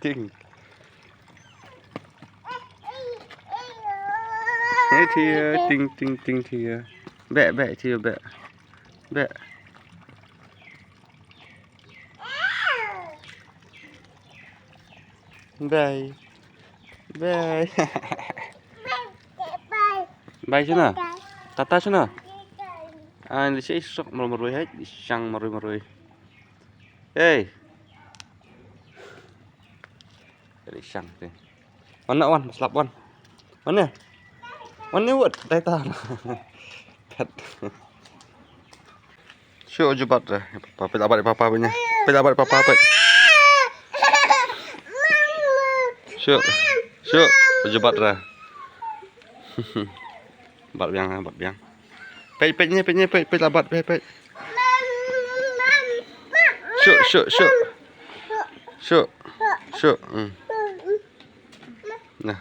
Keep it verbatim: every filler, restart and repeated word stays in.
Ting. Hey, Tia, ting, ting, ting, Tia. Beh, beh, Tia, beh. Beh. Bye. Bye. Bye shano? Tata shano? Ah, li shi sok marui marui hai, shang marui marui. Hey. Li shang te. Wan na wan, slap wan. Wan ne? Wan ne wut, dai ta. Pet. Shu jubat ra. Papa, pet abat papa punya. Pet abat papa pet. Shu. Shu. Jubat ra. Bat biang, bat biang. Pet, pet ni, pet ni, pet, pet abat, pet, pet. Shu, shu, shu. Shu. Shu. Hmm. Nah.